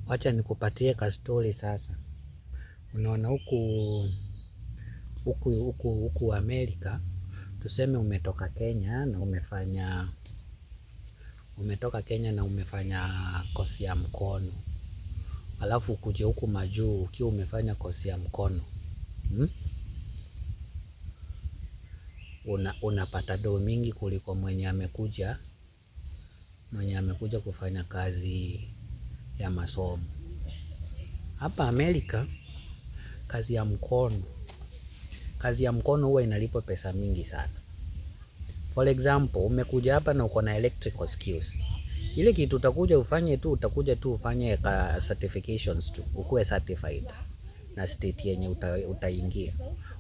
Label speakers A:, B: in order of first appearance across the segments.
A: Wacha nikupatie ka story sasa. Unaona huku Amerika, tuseme umetoka Kenya na umefanya kosi ya mkono, alafu ukuje huku majuu ukiwa umefanya kosi ya mkono, Unapata doo mingi kuliko mwenye amekuja kufanya kazi ya masomo. Hapa Amerika kazi ya mkono huwa inalipwa pesa mingi sana. For example, umekuja hapa na uko na electrical skills. Ile kitu utakuja ufanye tu, utakuja tu ufanye ka certifications tu, ukuwe certified na state yenye utaingia.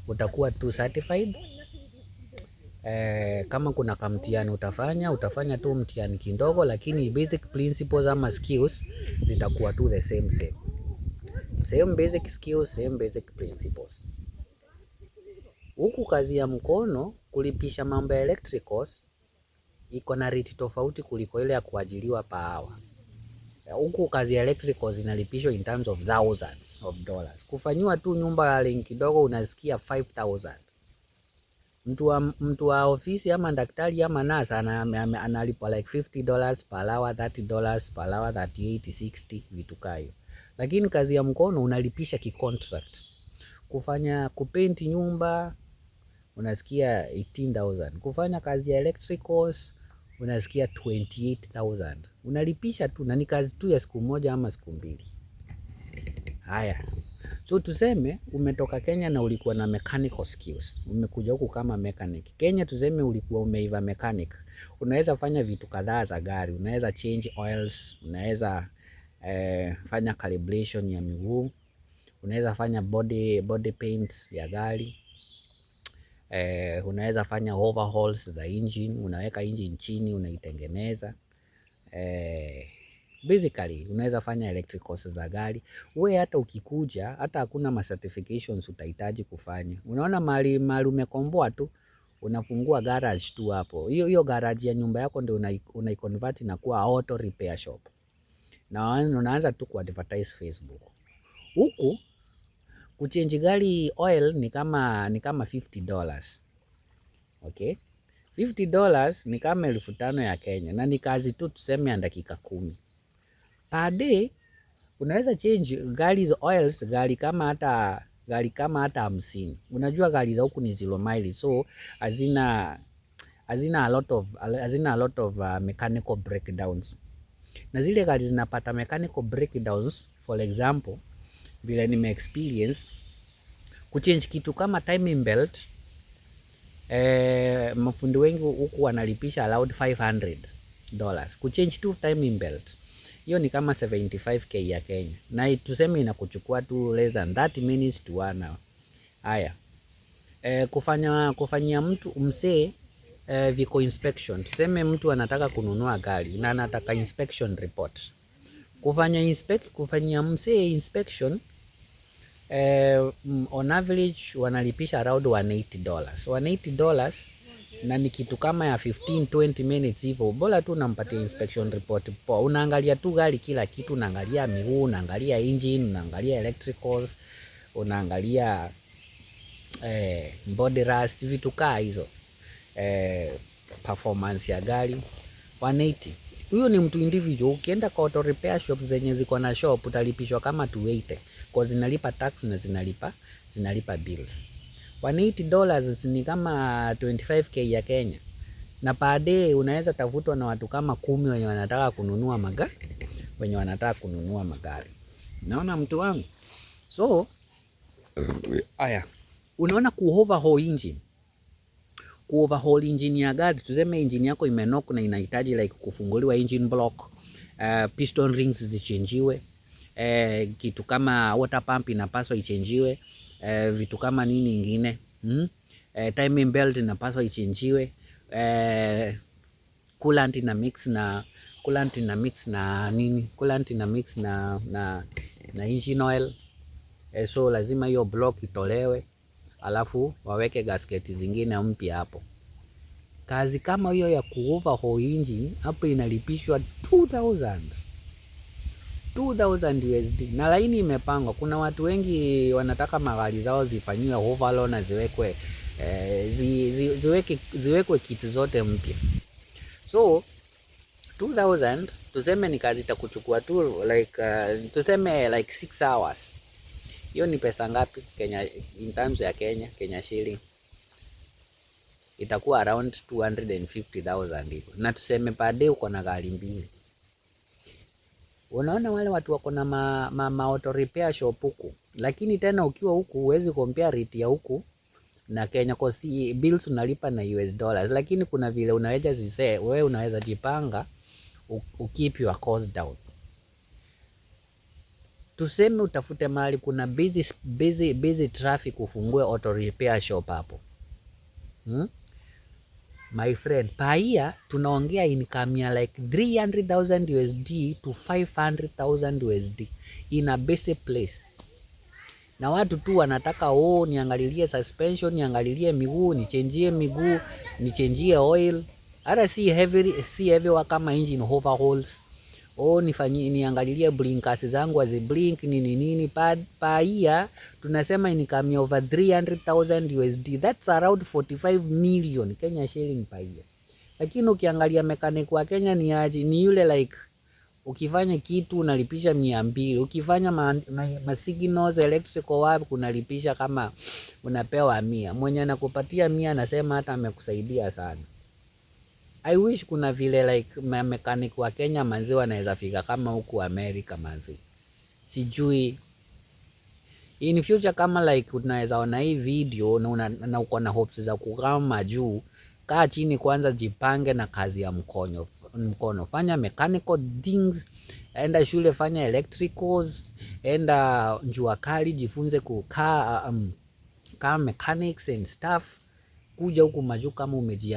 A: Utakuwa tu certified. Kama kuna kamtihani utafanya tu mtihani kidogo, lakini basic principles ama skills zitakuwa tu the same same. Same basic skills, same basic principles. Huku kazi ya mkono kulipisha mambo ya electricals iko na rate tofauti kuliko ile ya kuajiriwa per hour. Huku kazi ya electricals inalipishwa in terms of thousands of dollars. Kufanyiwa tu nyumba ya link kidogo unasikia 5000. Mtu wa ofisi ama daktari ama nurse analipwa like $50 per hour, $30 per hour, 38, 60, vitu kaa hiyo. Lakini kazi ya mkono unalipisha kicontract. Kufanya kupaint nyumba unasikia 18,000. Kufanya kazi ya electricals unasikia 28,000. Unalipisha tu na ni kazi tu ya siku moja ama siku mbili. Haya. So tuseme umetoka Kenya na ulikuwa na mechanical skills. Umekuja huku kama mechanic. Kenya tuseme ulikuwa umeiva mechanic. Unaweza fanya vitu kadhaa za gari. Unaweza change oils, unaweza fanya calibration ya miguu, unaweza fanya body paint ya gari. Unaweza fanya overhauls za engine, unaweka engine chini, unaitengeneza. Basically unaweza fanya electricals za gari. We hata ukikuja, hata hakuna ma certifications utahitaji kufanya. Unaona mahali mahali umekomboa tu, unafungua garage tu hapo. Hiyo hiyo garage ya nyumba yako ndio unaiconvert na kuwa auto repair shop. Na unaanza tu kuadvertise Facebook. Huku kuchange gari oil ni kama $50. Okay? $50 ni kama 5,000 ya Kenya na ni kazi tu tuseme ya dakika 10. Per day unaweza change gari oils gari kama hata 50. Unajua gari za huku ni zero mileage, so hazina a lot of mechanical breakdowns. Na zile gari zinapata mechanical breakdowns, for example, vile nime experience kuchange kitu kama timing belt, mafundi wengi huku wanalipisha around $500 kuchange tu timing belt. Hiyo ni kama 75K ya Kenya, na tuseme inakuchukua tu less than 30 minutes to one hour. Haya, kufanyia mtu msee vehicle inspection, tuseme mtu anataka kununua gari na anataka inspection report, kufanyia msee inspection, on average wanalipisha around $180, $180, na ni kitu kama ya 15 20 minutes hivyo, bora tu unampatia inspection report poa. Unaangalia tu gari kila kitu, unaangalia miguu, unaangalia engine, unaangalia electricals, unaangalia body rust, vitu kaa hizo, performance ya gari, 180. Huyo ni mtu individual. Ukienda kwa auto repair shop zenye ziko na shop utalipishwa kama 280 kwa zinalipa tax na zinalipa bills. $180 ni kama 25K ya Kenya, na per day unaweza tafutwa na watu kama 10 wenye wanataka kununua magari. Naona mtu wangu. So aya, unaona ku overhaul engine ya gari, tuseme engine yako imeknock na inahitaji like kufunguliwa engine block, piston rings zichenjiwe, kitu kama water pump inapaswa ichenjiwe, vitu kama nini ingine, Timing belt inapaswa ichenjiwe, coolant ina mix na nini, coolant ina mix na engine oil, so lazima hiyo block itolewe, alafu waweke gasket zingine mpya hapo. Kazi kama hiyo ya ku overhaul engine hapo inalipishwa 2000. 2000 USD na laini imepangwa. Kuna watu wengi wanataka magari zao zifanyiwe overhaul na ziwekwe ziwekwe kits zote mpya. So 2000, tuseme ni kazi itakuchukua tu like tuseme like 6 hours. Hiyo ni pesa ngapi Kenya, in terms ya Kenya shilling? Itakuwa around 250,000 hivyo, na tuseme per day uko na gari mbili. Unaona wale watu wako na ma auto repair shop huku, lakini tena ukiwa huku huwezi compare rate ya huku na Kenya, cause bills unalipa na US dollars, lakini kuna vile unaweza zise, wewe unaweza jipanga ukeep your cost down. Tuseme utafute mahali kuna busy, busy, busy traffic, ufungue auto repair shop hapo, My friend, per year tunaongea income ya like 300,000 USD to 500,000 USD in a basic place. Na watu tu wanataka, oh, niangalilie suspension, niangalilie miguu, nichenjie miguu, nichenjie oil. Hata si heavy wa kama engine overhauls. Oh, nifanyie, niangalilie blinkers zangu hazi blink, nini nini. Per year tunasema income ya over 300,000 USD. That's around 45 million Kenya shilling per year. Lakini ukiangalia mechanic wa Kenya ni aje, ni yule like ukifanya kitu unalipisha 200, ukifanya ma signals, electrical work, unalipisha kama unapewa 100. Mwenye anakupatia 100 anasema hata amekusaidia sana. I wish kuna vile like mechanic wa Kenya manzi wanaweza fika kama huku America manzi. Sijui in future kama like unaweza ona hii video na uko na hopes za kukaa majuu, kaa chini kwanza, jipange na kazi ya mkono, fanya mechanical things, enda shule, fanya electricals, enda jua kali, jifunze kukaa car mechanics and stuff. Kuja huku majuu kama umejia